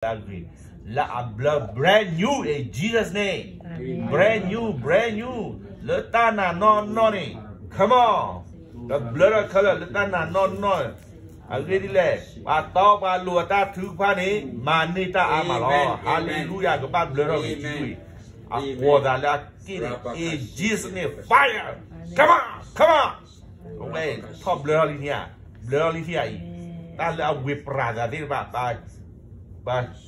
လၢအဂ့ၤ, လၢအဘျၢ brand new in Jesus name, brand new, brand new, လၢတၢ်နာ်နီၢ်နီၢ်န့ၣ်, come on, ကဘျၢထီၣ်ခဲလၢာ်လၢတၢ်နာ်နီၢ်နီၢ်, အဂ့ၢ်ဒ်လဲၣ်, ပှၤတီပှၤလိၤအတၢ်ထုကဖၣ်န့ၣ် မၤန့ၢ်တၢ်အါမးလီၤ. Hallelujah, ကဘၣ်ဘျၢထီၣ်ဂ့ၤ, အကွီၢ်သးလၢအက့ၣ်န့ၣ်, in Jesus name, fire, come on, come on, အဝဲထီၣ်ဘျၢထီၣ်လံန့ၣ်ဧါ, ဘျၢထီၣ်လံန့ၣ်ဧါအံၤ, တၢ်လၢအဝ့ၤပြးသးသ့ၣ်တဖၣ်,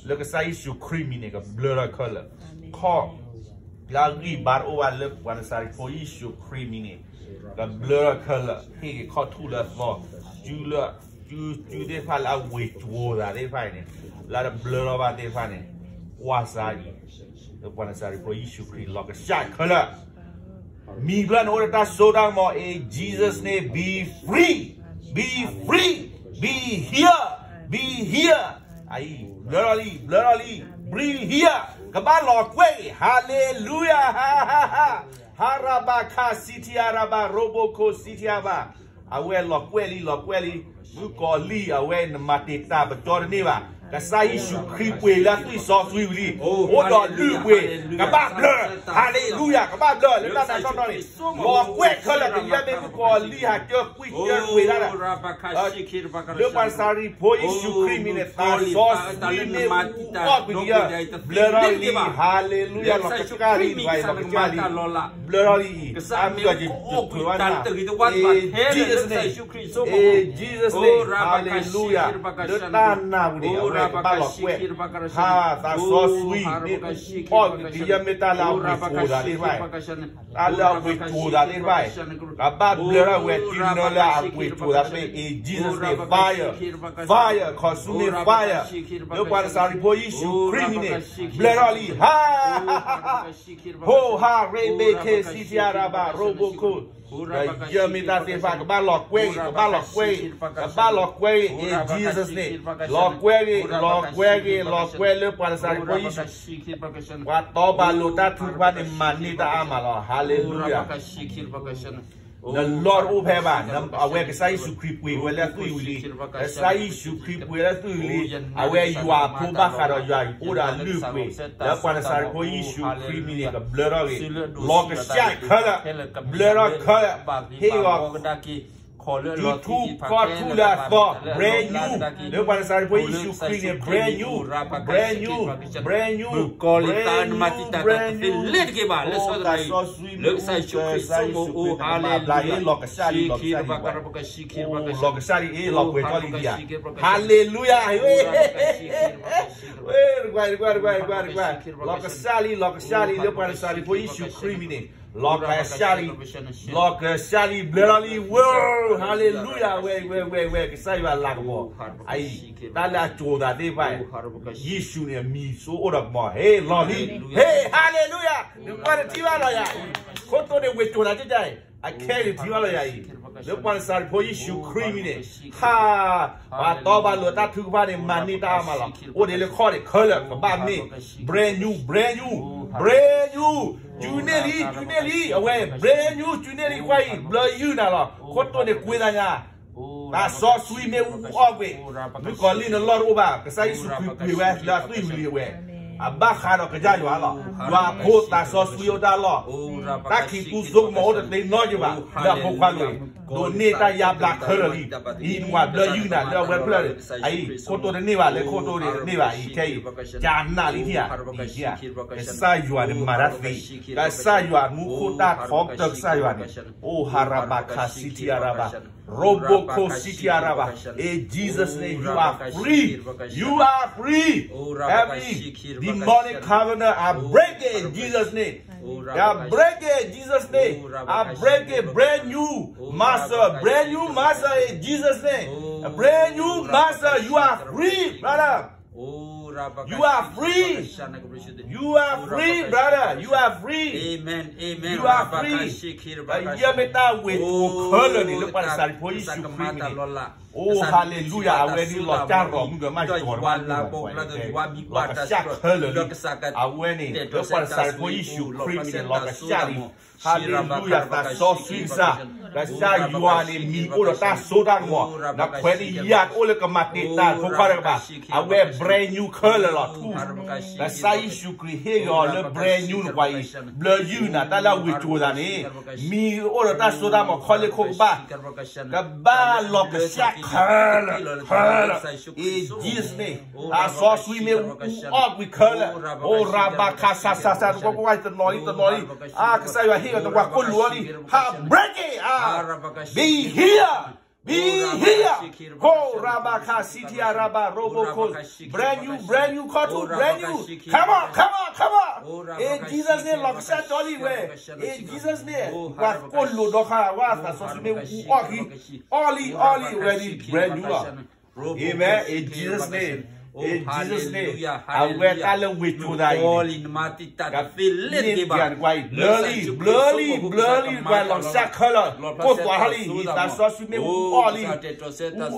လၢကစၢ်ယ့ၣ်ၡူးခရံာ်မံၤန့ၣ် ကဘျၢထီၣ်ခဲလၢာ်, ခီၣ်လၢအဂံၢ်ဘါတအိၣ်ဘၣ်လၢပှၤနၤစၤရ့းဖိယ့ၣ်ၡူးခရံာ်မံၤန့ၣ်, ကဘျၢထီၣ်ခဲလၢာ်, ဟ့ၣ်ဂ့ၤခီၣ်ထူၣ်လၢအသီ, စုလၢ, စု, စုသ့ၣ်တဖၣ်လၢအဝ့ၤကွီၤသးသ့ၣ်တဖၣ်အံၤန့ၣ်, လၢတဘျၢထီၣ်ဘၣ်သ့ၣ်တဖၣ်န့ၣ်, ကွၢ်စါအံၤ, လၢပှၤနၤစၤရ့းဖိယ့ၣ်ၡူးခရံာ် လီၤကစၢ်ခဲလၢာ် မံၤဘျၢနအိၣ်ဒီးတၢ်စိတၢ်ကမီၤ in Jesus name, be free, be free, be here, be here, အံၤ, ဘျၢထီၣ်လံ, ဘျၢထီၣ်လံ, be here, ကဘၣ်လီၤကွဲၢ်အံၤ, hallelujah, ဟါရဘၤခးစံထံအရဘၤ ရိဘိခိၣ်စံထံအရဘၤ, အဝဲလီၤကွဲၢ်လံ, လီၤကွဲၢ်လံ, မုၣ်ကီၤလံၢ်အဝဲနမၤတံာ်တာ်ပကၠီတန့ၢ်ဘၣ်, ကစၢ်ယ့ၣ်ၡူးခရံာ်ပှ့ၤလၢအသွံၣ်စီဆှံဝံၤလံ, အိၣ်ဒီးလုၢ်ပှ့ၤ, ကဘၣ်ဘျၢ, hallelujah, ကဘၣ်ဘျၢလၢတၢ်နာ်နီၢ်နီၢ်န့ၣ်, လီၤကွဲၢ်ခဲလၢာ် ကယဲၢ်မ့ၢ်မုၣ်ကီၤလံၢ်ဟးကၢကွံာ်ကၢကွံာ်တၢ်ဒီး လၢပှၤနၤစၤရ့းဖိယ့ၣ်ၡူးခရံာ်မံၤန့ၣ် သးစီဆှံမ့ၢ်အူအီၣ်ကွံာ်ဒံးဧါ, ဘျၢထီၣ်လံ, hallelujah, လီၤကစၢ်လံ, လီၤကစၢ်လံ, ဘျၢထီၣ်လံအံၤ, အါမံၤဒီးယကကွဲးဝဲနၤ, in Jesus name, in Jesus name, hallelujah, လၢတၢ်နာ်ပူၤန့ၣ် အဝဲကဘၣ်လီၤကွဲၢ်, ဟါ, သးစီဆှံမ့ၢ်အူအီၣ်ကွံာ်ဒံးဧါ, မ့ၢ်တၢ်လၢအဝ့ၤကွီၤသးသ့ၣ်တဖၣ်, တၢ်လၢအဝ့ၤကွီၤသးသ့ၣ်တဖၣ်, ကဘၣ်ဘျၢထီၣ်ဝဲတုၤနီၤလၢအဝ့ၤကွီၤသးသ့ၣ်, in Jesus name, fire, fire, consuming fire, လၢပှၤနၤစၤရ့းဖိယ့ၣ်ၡူးခရံာ်မံၤန့ၣ် ဘျၢထီၣ်လံ, ဟါ ဟိဟါရ့ဘ့ခဲစံထံအရဘၤ ရိဘိခိၣ်, ကယဲၢ်မ့ၢ်တၢ်သ့ၣ်တဖၣ် ကဘၣ်လီၤကွဲၢ်ဂ့ၤ, ကဘၣ်လီၤကွဲၢ်ဂ့ၤ, ကဘၣ်လီၤကွဲၢ်ဂ့ၤ, in Jesus name, လီၤကွဲၢ်ဂ့ၤ, လီၤကွဲၢ်ဂ့ၤ, လီၤကွဲၢ်လၢပှၤနၤစၤရ့းဖိယ့ၣ်ၡူး, ပှၤတီပှၤလိၤတၢ်ထုကဖၣ်န့ၣ် မၤန့ၢ်တၢ်အါမးလီၤ, hallelujah. နလီၢ်တအိၣ်ဖဲဘၣ်, အဝဲကစၢ်ယ့ၣ်ၡူးခရံာ်ပှ့ၤဝဲလၢသွံၣ်ဝံၤလံ, ကစၢ်ယ့ၣ်ၡူးခရံာ်ပှ့ၤလၢသွံၣ်ဝံၤလံ, အဝဲယွၤအဖိဘၣ်ဃးဒီးယွၤအိၣ်ဒီးလုၢ်ပှ့ၤ, လၢပှၤနၤစၤရ့းဖိယ့ၣ်ၡူးခရံာ်မံၤန့ၣ် ကဘျၢထီၣ်ဂ့ၤ, လီၤကစၢ်ခဲလၢာ်, ဘျၢထီၣ်ခဲလၢာ်, ဟ့ၣ်ဂီၤ ဒုးထူခီၣ်ထူလၢအသီ, brand new, လၢပှၤနၤစၤရ့းဖိယ့ၣ်ၡူးခရံာ်န့ၣ် brand new, brand new, brand new, brand new, brand new, အိၣ်သးစီဆှံမ့ၢ်အူကစၢ်ယ့ၣ်ၡူးခရံာ်မံၤန့ၣ် ဘျါဘျါအ့ လီၤကစၢ်လံ, လီၤကစၢ်လံ, အိၣ်လီၤကစၢ်လံအ့ လီၤပှဲၤထီၣ်လံဒံးဧါ, hallelujah, ဝဲ, တကွၢ်, တကွၢ်, တကွၢ်, တကွၢ်, လီၤကစၢ်လံ, လီၤကစၢ်လံ လၢပှၤနၤစၤရ့းဖိယ့ၣ်ၡူးခရံာ်မံၤန့ၣ်, လီၤကစၢ်လံ, လီၤကစၢ်လံ ဘျါလီၤလံ, world, hallelujah, ဝဲ, ဝဲ, ဝဲ, ဝဲ, ကစၢ်ယွၤလၤကပီၤ, အအံၤ, တၢ်လၢအကၠိၤသးသ့ၣ်တဖၣ်, ယ့ၣ်ၡူးန့ၣ် အမံၤစိအိၣ်ဒီးကမီၤ, ဟ့ၣ်လီၤလံ, ဟ့ၣ်, hallelujah, နကွၢ်တထံၣ်ဘၣ်လီၤယၤအံၤ, ခိၣ်တိန့ၣ်ဝ့ၤကၠိၤသးကဲကဲအံၤ, အခဲအံၤတထံၣ်ဘၣ်လီၤယၤအံၤ, လၢပှၤနၤစၤရ့းဖိယ့ၣ်ၡူးခရံာ်မံၤန့ၣ်, ဟါ, ပှၤတီပှၤလိၤတၢ်ထုကဖၣ်န့ၣ် မၤန့ၢ်တၢ်အါမးလီၤ, အိၣ်ဒံးလၢခီၣ်ဒံးခဲလၢာ် ကဘၣ်မ့ၢ်, brand new, brand new, brand new, စုန့ၢ်လံ, စုန့ၢ်လံ, အဝဲ, brand new, စုန့ၢ်လံ, ကွၢ်အံၤ, ဘျါယုၢ်နၤလီၤ, ခိၣ်တိန့ၣ်ကွ့သးညါ သးစီဆှံမ့ၢ်အူအီၣ်ကွံာ်, မုၣ်ကီၤလံၢ်နလီၢ်တအိၣ်ဘၣ်, ကစၢ်ယ့ၣ်ၡူးခရံာ်ပှ့ၤဝဲလၢအသွံၣ်ဝံၤလံအဝဲ, အဘၣ်ဃးဒီးကစၢ်ယွၤလီၤ, ယွၤအဖိသးစီဆှံအိၣ်တၢ်လီၢ်, တၢ်ခံးပူၤစိကမီၤအိၣ်တသ့နီတဘျီဘၣ်, လၢအဖိခွါလိၤအံၤ, ဒိးန့ၢ်တၢ်ယါဘျါခဲလၢာ်လံ, အံၤနကွၢ်ဘျါယုၢ်နၤလၢအဝဲဖျၢၣ်အံၤ, ခိၣ်တိတန့ၢ်ဘၣ်, လၢခိၣ်တိန့ၣ်တန့ၢ်ဘၣ်အံၤခဲအံၤ, ကနၣ်လံထံၣ်ဧါ, အံၤထံၣ်ဧါ, ကစၢ်ယွၤန့ၣ်မၤတၢ်သ့, ကစၢ်ယွၤမူခိၣ်တၢ်ခီကတၢၢ်ကစၢ်ယွၤန့ၣ်, အိၣ်ဟါရဘၤခးစံထံအရဘၤ Roboko City Araba. In Jesus' name, you are free. You are free. Every demonic covenant, I break it in Jesus' name. I break it in Jesus' name. I break it. Brand new master. Brand new master in Jesus' name. A brand new master. You are free, brother. You are free. You are free, brother. You are free. Amen. Amen. You are free. ယမ့ၢ်တၢ်ဝ့ၤကိၤခဲလၢာ်န့ၣ် လၢပှၤနၤစၤရ့းဖိယ့ၣ်ၡူးခရံာ်မံၤန့ၣ်, အိ hallelujah, အဝဲဒၣ်လီၤတၢ်ရီမုၣ်ကမၣ်ကီၤတဘၣ်မုၣ်ကီၤပှၤအံၤတဲ, လီၤကစၢ်ခဲလၢာ်လံ, အဝဲန့ၣ် လၢပှၤကစၢ်ဖိယ့ၣ်ၡူးခရံာ်မံၤန့ၣ် လီၤကစၢ်လံ, hallelujah, သးစီဆှံကစၢ်, ကစၢ်ယွၤန့ၣ် မံၤအိၣ်ဒီးတၢ်စိတၢ်ကမီၤ, နခွဲးန့ၣ်ယၤတအိၣ်လၢကမၤတ့ၢ်တၢ်ဖိခွါတကပၤ, အဝဲ brand new ခဲလၢာ်လီၤ ထူ, ကစၢ်ယ့ၣ်ၡူးခရံာ်ဟ့ၣ်ဂ့ၤအီၤလၢ brand new န့ၣ်ပှၤအံၤ, ဘျၢယုၢ်နၤ တၢ်လၢအဝ့ၢ်ကိၤသးန့ၣ်, မံၤအိၣ်ဒီးတၢ်စိတၢ်ကမီၤ ခီလ့ၢ်ခိၣ်ကဘၣ် ကဘၣ်လီၤကစၢ်ခဲလၢာ်, ခဲလၢာ်, in Jesus' name, သးစီဆှံမ့ၣ်အူအီၣ်ကွံာ်ခဲလၢာ်, အိ ရၤဘၤခးစးစးစး တကွၢ်ကွၢ် တနီၤလံ တနီၤလံ, အါ ကစၢ်ယွၤဟ့ၣ်အီၤတဝၤကိၣ်လိာ်အီၤလံ, ဟး break it, အါ be here, be here, ဟိ ရၤဘၤခး စံထံယၤ ရၤဘၤ ရိဘိခိၣ်, brand new, brand new ခီထူ brand new, come on, come on, come on, in Jesus' name, လီၤကစၢ်ဒီလံဝဲ, in Jesus' name, ဝၤကိၣ်လိာ်ဒီခါ ဝဲသးစီဆှံမ့ၣ်အူအီၣ်ခံ, အီၣ်လံ အီၣ်လံ ဝဲဒၣ် brand new လီၤ, amen, in Jesus' name, in Jesus' name, အဝဲတၢ်လၢဝ့ၢ်ကိၤသးအံၤန့ၣ် ကသ့လ့ၣ်တက့ၤဘၣ်, ကွၢ်အံၤ ဘျၢလံ ဘျၢလံ ဘျၢလံ ကွၢ်လီၤကစၢ်ခဲလၢာ် ကိၣ်သွးထီၣ်လံ သးစီဆှံမ့ၣ်အူအီၣ်လံ,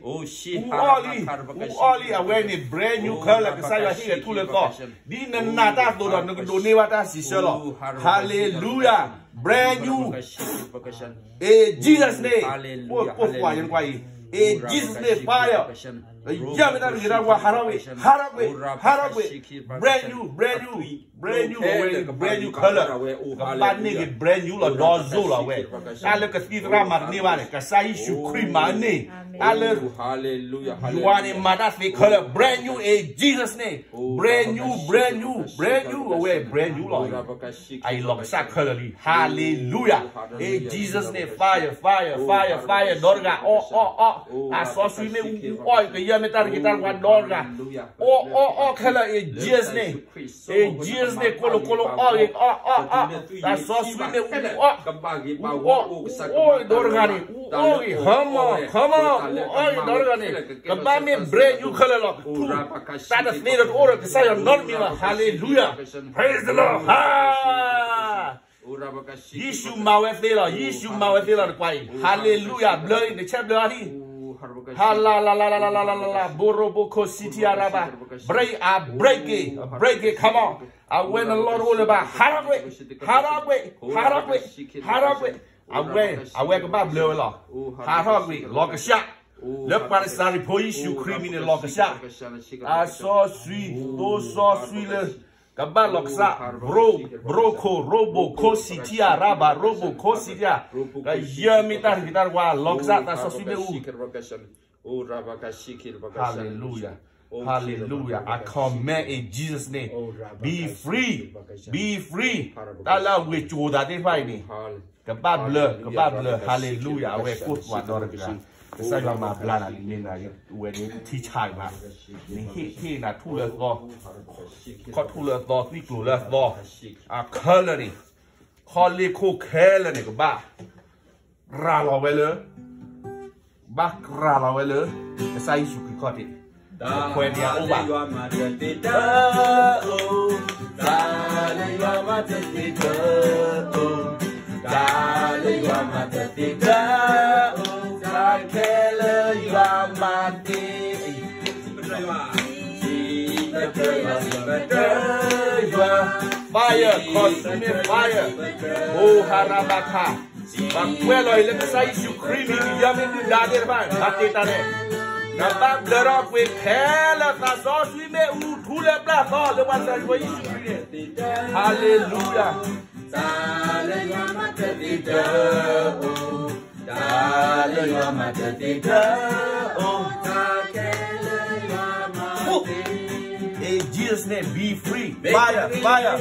အူအီၣ်လံ, အူအီၣ်လံ, အူအီၣ်လံ, အဝဲန့ၣ် brand new ခဲလၢာ် ကစၢ်ယွၤဟ့ၣ်ဂ့ၤထူလၢသီ, ဒ်နနာ်တၢ်အသိးဒီး နကဒိးန့ၢ်ဘၣ်တၢ်စံးဆၢလီၤ, hallelujah, brand new, in Jesus' name, ကိၣ်သွးယံၤကွၢ်အံၤ, in Jesus' name, fire, ယမ့ၢ်တၢ်တဂ့ၤတၢ်ဝါ ဟးထီၣ်ကွံာ် ဟးထီၣ်ကွံာ် ဟးထီၣ်ကွံာ်, brand new, brand new, brand new အဝဲန့ၣ် brand new ခဲလၢာ်, ကဘၣ်န့ၢ်က့ၤ brand new လီၤ ဒီစိၣ်လီၤဝဲ, တၢ်လၢကသံၣ်သရၣ်မၤတန့ၢ်ဘၣ်န့ၣ် ကစၢ်ယ့ၣ်ၡူးခရံာ်မၤန့ၢ်, တၢ်လၢ ယွၤန့ၣ်မၤတၢ်သ့ခဲလၢာ် brand new in Jesus' name, brand new, brand new, brand new အဝဲ brand new လီၤ, အအံၤလီၤကစၢ်ခဲလၢာ်လံ hallelujah, in Jesus' name, fire, fire, fire, fire ဒီတဂၤ အီၣ်အီၣ်အီၣ်, သးစီဆှံမ့ၣ်အူအူအီၣ် ကယဲၢ်မ့ၢ်တၢ်တဂ့ၤတၢ်ဝါ ဒီတဂၤ, အီၣ်အီၣ်အီၣ်ခဲလၢာ် in Jesus' name, in Jesus' name, ကိၣ်လိာ်ကိၣ်လိာ်အီၣ်ဂ့ၤ အီၣ်အီၣ်အီၣ်, သးစီဆှံမ့ၣ်အူအီၣ်, အူအီၣ်, အူအီၣ်ဂ့ၤ ဒီတဂၤန့ၣ် အူအီၣ်ဂ့ၤ ဟါမၢ် ဟါမၢ် အူအီၣ်ဂ့ၤ ဒီတဂၤန့ၣ် ကဘၣ်မ့ၢ် brand new ခဲလၢာ်လီၤ ထူ, တၢ်တသ့ဒီးတအိၣ်ဒီးကစၢ်ယွၤနီတမံၤဘၣ် hallelujah, praise the Lord, ဟါ ယ့ၣ်ၡူးမၤဝဲသ့လီၤ ယ့ၣ်ၡူးမၤဝဲသ့လီၤ တကွၢ်အံၤ hallelujah, ဘျၢအံၤ နဆဲးဘျၢအါထံၣ်, ဟါလၢလၢလၢလၢလၢလၢလၢလၢ ဘိရိဘိခိၣ် စံထံယၤရၤဘၤ, break, I break it, I break it, come on, အဝဲနလီၢ်တအိၣ်လၢၤဘၣ် ဟးထီၣ်ကွံာ်, ဟးထီၣ်ကွံာ်, ဟးထီၣ်ကွံာ်, ဟးထီၣ်ကွံာ်, အဝဲ, အဝဲကဘၣ်ဘျၢဝဲလီၤ, ဟးထီၣ်ကွံာ် လီၤကစၢ်, လၢပှၤနစၤရ့းဖိယ့ၣ်ၡူးခရံာ်မံၤန့ၣ် လီၤကစၢ်, သးစီဆှံ, သိစီဆှံလၢ ကဘၣ်လီၤကစၢ်, ဘြိ, ဘြိခိၣ် ရိဘိခိၣ် စံထံယၤရၤဘၤ ရိဘိခိၣ် စံထံယၤ, ကယဲၢ်မ့ၢ်တၢ်တဂ့ၤတၢ်ဝါ လီၤကစၢ် သးစီဆှံမ့ၣ်အူ, hallelujah, hallelujah, I command in Jesus' name, be free, be free, တၢ်လၢအဝ့ၢ်ကိၤသးသ့ၣ်တဖၣ်အံၤန့ၣ်, ကဘၣ်ဘျၢ, ကဘၣ်ဘျၢ, hallelujah, အဝဲကိၣ်သွးဒီတဂၤ, ကစၢ်ယွၤမၤဘျါနၤန့ၣ် မ့ၢ်နၤဝဲထံဆါဘၣ်, နဟ့ၣ်, ဟ့ၣ်နၤထူၣ်လၢသီ, ခီၣ်ထူၣ်လၢအသီ သွံၣ်ကျိၤလၢအသီ, အခဲလၢာ်န့ၣ်, ခီလ့ၢ်ခိၣ်ခဲလၢာ်န့ၣ် ကဘၣ်ရၤလီၤဝဲလၢ, ဘၣ်ရၤလီၤဝဲလၢ ကစၢ်ယ့ၣ်ၡူးခရံာ်ခီၣ်ထံး, တခွဲးန့ၣ်အအိၣ်ဘၣ်, တၢ်လၢယွၤမၤတသ့တၢ်, တၢ်လၢယွၤမၤတသ့တၢ်, တၢ်ခဲလၢာ်ယွၤမၤတ့ fire, consuming fire, အိ ဟါရၤဘၤခး, ပှၤကွဲးလီၤအံၤလၢကစၢ်ယ့ၣ်ၡူးခရံာ်မံၤ ကယဲၢ်မ့ၢ်ဒုၣ်ဒါသ့ၣ်တဖၣ် မၤတ့ၢ်တၢ်န့ၣ်, ကဘၣ်ဘျၢထီၣ်ကွံာ်ခဲလၢာ် သးစီဆှံမ့ၣ်အူထူလၢပျၢ်သီ လၢပှၤနစၤရ့းဖိယ့ၣ်ၡူးခရံာ်န့ၣ်, hallelujah, တၢ်လၢယွၤမၤတသ့တၢ်, တၢ်လၢယွၤမၤတသ့တၢ်, တၢ်ခဲလၢာ်ယွၤမၤတ့ in Jesus' name, be free, fire, fire,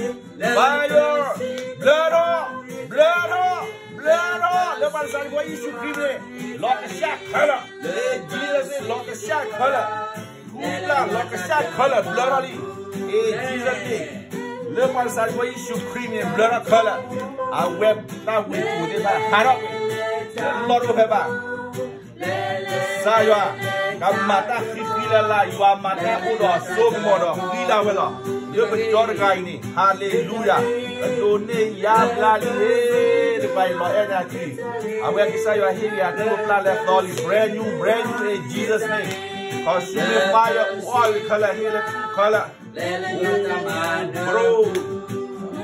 fire, ဘျၢထီၣ်, ဘျၢထီၣ်, ဘျၢထီၣ်, လၢပှၤနစၤရ့းဖိယ့ၣ်ၡူးခရံာ်န့ၣ်, လီၤကစၢ်ခဲလၢာ်, လၢ Jesus န့ၣ် လီၤကစၢ်ခဲလၢာ်, ထူပျၢ်လီၤကစၢ်ခဲလၢာ် ဘျၢထီၣ်လံ, in Jesus' name, လၢပှၤနစၤရ့းဖိယ့ၣ်ၡူးခရံာ်န့ၣ် ဘျၢထီၣ်ခဲလၢာ်, အဝဲတၢ်ဝ့ၢ်ကိၤသ့ၣ်တဖၣ် ဟးထီၣ်ကွံာ်, လီၢ်တအိၣ်ဖဲဘၣ် ကစၢ်ယွၤ, ကမၤတၢ်ဃံဃံလၤလၤ ယွၤမၤတၢ်အိၣ်ဒီးစိကမီၤဒီးဃံလၤဝဲလီၤ. လၢပကၠီတဂၤအံၤန့ၣ် hallelujah, ကဒိးန့ၢ်ယါဘျါလံန့ၣ် ဘၣ်ယလီၤအဲၣ်န့ၣ်အခံ, အဝဲကစၢ်ယွၤဟ့ၣ်ဂ့ၤအထူၣ်ပျၢ်လၢသီလံ, brand new, brand new in Jesus' name. ခီဆူမဲာ်ပၢ်ယအူအီၣ်ဂ့ၤခဲလၢာ် ဟ့ၣ်လၢထူၣ်ခဲလၢာ်, bro,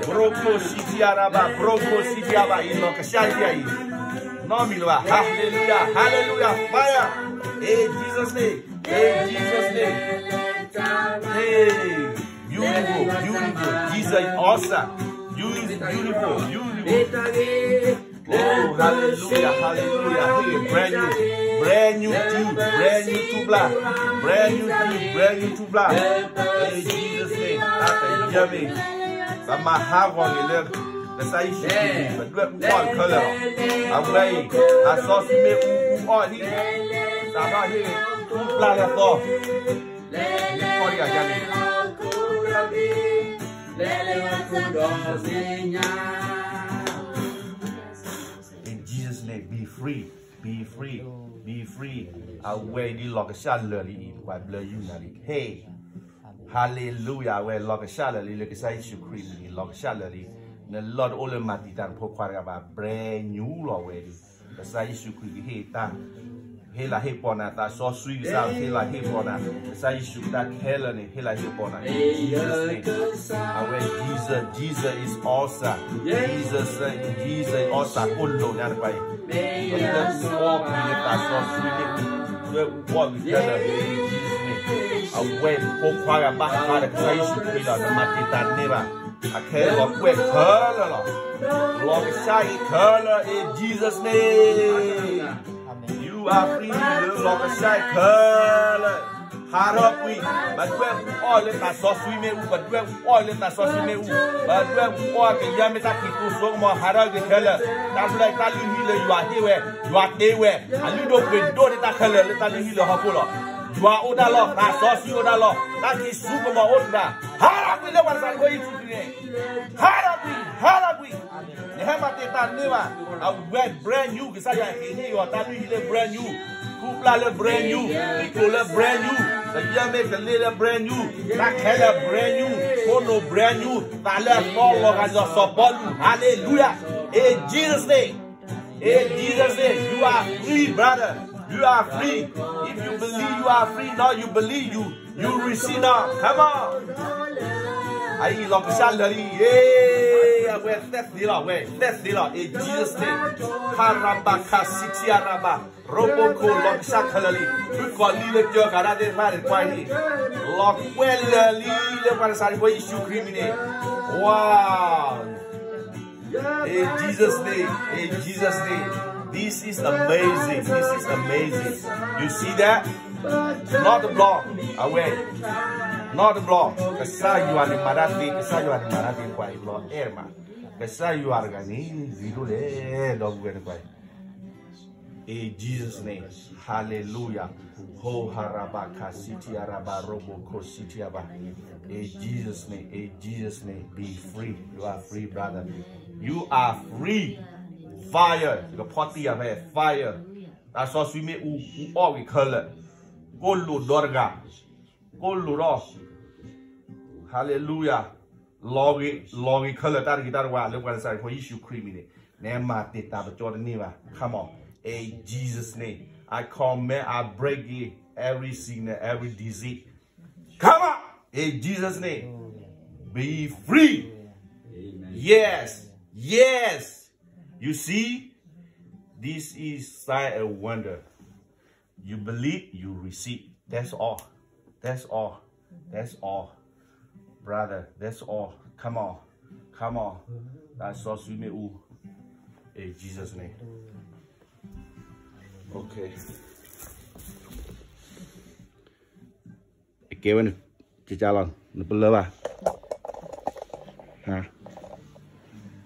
bro ခိၣ်စံထံအရဘၣ်, bro ခိၣ်စံထံအဘၣ်အံၤ လီၤကစၢ်ယွၤအံၤ, နီတမံၤလၢၤဘၣ်, hallelujah, hallelujah, fire, in Jesus' name, in Jesus' name. Hey, beautiful, beautiful. Jesus is awesome. You is beautiful, beautiful. Oh, hallelujah, hallelujah. Hey, brand new, brand new ထူၣ်, brand new ထူၣ်ပျၢ်, brand new ထူၣ်, brand new ထူၣ်ပျၢ်. In Jesus' name. တၢ်တယၢမ့ၢ် ပမၤဟးဂီၤဂ့ၤလၢ ကစၢ်ယ့ၣ်ၡူးခရံာ်န့ၣ် ပဒွဲၣ်အူအီၣ်ခဲလၢာ်လီၤ. အဝဲအံၤ သးစီဆှံမ့ၣ်အူအူအီၣ်လံ, သးထီၣ်ဟ့ၣ်ဂ့ၤ ထူၣ်ပျၢ်လၢသီ, မ့ၢ်ခီၣ်ဒံးအယါန့ၣ် In Jesus' name, be free, be free, be free. အဝဲအံၤဒ်လီၤကစၢ်လၢာ်လံအံၤ ပှၤဘျၢယူနၤလံ, hey, hallelujah. အဝဲလီၤကစၢ်လၢာ်လံ လၢကစၢ်ယ့ၣ်ၡူးခရံာ်အမံၤန့ၣ် လီၤကစၢ်လၢာ်လံ. နလီၢ်တအိၣ်လၢမၤတံာ်တာ်နဖိခွါတဂၤဘၣ်, brand new လီၤဝဲဒၣ်. ကစၢ်ယ့ၣ်ၡူးခရံာ်ကဟ့ၣ်တၢ်, ဟ့ၣ်လၤဟ့ၣ်ပီၤနၤ, သးစီဆှံကစၢ်ဟ့ၣ်လၤဟ့ၣ်ပီၤနၤ, ကစၢ်ယ့ၣ်ၡူးကတၢ်ခဲလၢာ်န့ၣ် ဟ့ၣ်လၤဟ့ၣ်ပီၤနၤ in Jesus' name. အဝဲ Jesus, Jesus is awesome. Jesus, Jesus is awesome. ကိၣ်လိာ်ညါတပှၤအံၤ, ပဒွဲၣ်အူအီၣ်ကွံာ်လၢသးစီဆှံန့ၣ်, ဒွဲၣ်အူအီၣ်ကွံာ်ခဲလၢာ် in Jesus' name. အဝဲဖိခွါဂၤဘၣ်ဃးဒီးကစၢ်ယ့ၣ်ၡူးခရံာ်လီၤ, နမၤတံာ်တာ်န့ၢ်ဘၣ်, အခဲလၢာ်ကွဲးခဲလၢာ်လီၤ. လီၤကစၢ်အံၤခဲလၢာ် in Jesus' name. You are free, လီၤကစၢ်အံၤခဲလၢာ်, ဟးထီၣ်ကွံာ်, ပဒွဲၣ်အူအီၣ်လၢသးစီဆှံမ့ၣ်အူ, ပဒွဲၣ်အူအီၣ်လၢသးစီဆှံမ့ၣ်အူ, ပဒွဲၣ်အူအီၣ်ကယဲၢ်မ့ၢ်တၢ်ခံးသူစိကမီၤ ဟးထီၣ်က့ၤခဲလၢာ်, တၢ်ဘျၢတၢ်လုၢ်ဟံၣ်လၢယွၤဟ့ၣ်ဝဲ, ယွၤတ့ဝဲ, အလုၢ်ဒိၣ်ပှ့ၤဒိၣ်န့ၢ်တၢ်ခဲလၢာ်လၢတၢ်လုၢ်ဟံၣ်လၢဟီၣ်ခိၣ်လီၤ. ယွၤအိၣ်တၢ်လီၢ်, သးစီဆှံအိၣ်တၢ်လီၢ်, တၢ်ခံးသူကမီၤအိၣ်တဂၤ, ဟးထီၣ်ကွံာ်လၢပှၤနၤစၤရ့းဖိယ့ၣ်ၡူးခရံာ်န့ၣ်, ဟးထီၣ်ကွံာ်, ဟးထီၣ်ကွံာ်. နဟဲမၤတံာ်တာ်န့ၢ်ဘၣ်, အဝဲ brand new, ကစၢ်ယွၤဟ့ၣ်ဟ့ၣ်အီၤတၢ်လုၢ်ဟံၣ်လၢ brand new, ထူၣ်ပျၢ်လၢ brand new, မ့ၢ်ကျိၤလၢ brand new, ကယဲၢ်မ့ၢ်ကလ့လၢ brand new, တၢ်ခဲလၢာ် brand new, ခိၣ်နူာ် brand new, သးလၢအသီလီၤဂာ်ဒ်သိးစီၤပီလူး, hallelujah, in Jesus' name. In Jesus' name, you are free, brother. You are free. If you believe you are free now, you believe you, you receive now. Come on. အအံၤလီၤကစၢ်လၢာ်လံ, အဝဲသ့ၣ်သ့လီၤ, အဝဲသ့ၣ်သ့လီၤ, in Jesus' name. ခရဘၣ်ခးစံထံအရဘၣ်, ရိဘိခိၣ် လီၤကစၢ်ခဲလၢာ်လံ, ဖုကီၤလံၢ်လၢကၠီၤကၤတၢ်သ့ၣ်တဖၣ်န့ၣ် ကွၢ်အံၤ, လီၤကွဲလၢာ်လံလၢပှၤနၤစၤရ့းဖိယ့ၣ်ၡူးခရံာ်မံၤန့ၣ်, ဝါ In Jesus' name, in Jesus' name. This is amazing. This is amazing. You see that? နီတဘျီ, အဝဲ, နီတဘျီ, ကစၢ်ယွၤန့ၣ်မၤတၢ်သ့, ကစၢ်ယွၤန့ၣ်မၤတၢ်သ့, ပှၤအံၤလီၤအဲၣ်မး, ကစၢ်ယွၤတဂၤန့ၣ် ဂ့ၤဒိၣ်လဲၣ်, ဒီပုၢ်ဝဲၢ်တပှၤအံၤ In Jesus' name. Hallelujah. Ho harabaka siti araba robo ko siti aba. In Jesus' name, in Jesus' name, be free. You are free, brother. You are free. Fire. ကဖီတံၢ်ယၤဖဲ fire. တၢ်စီဆှံမ့ၣ်အူ အူအီၣ်ဝံၤခဲလၢာ်. ကိၣ်လိာ်ဒီတဂၤ. ကိၣ်လိာ်ဒီး Hallelujah. လီၤဂ့ၤ, လီၤဂ့ၤခဲလၢာ်တၢ်တဂ့ၤတၢ်တဝါ လၢပှၤနၤစၤရ့းဖိယ့ၣ်ၡူးခရံာ်မံၤန့ၣ်, နမၤတံာ်တာ်ပကၠီတန့ၢ်ဘၣ်. Come on. In Jesus' name. I command, I break it. Every sickness, every disease. Come on. In Jesus' name. Be free. Amen. Yes. Yes. You see, this is sign and wonder. You believe, you receive. That's all. That's all. That's all. Brother, that's all. Come on. Come on. တၢ်စီဆှံမ့ၣ်အူ. In Jesus' name. Okay. အကဲဝဲန့ၣ်, ကကလီၤ, နပလၢဘၣ်.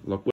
လီၤကွဲ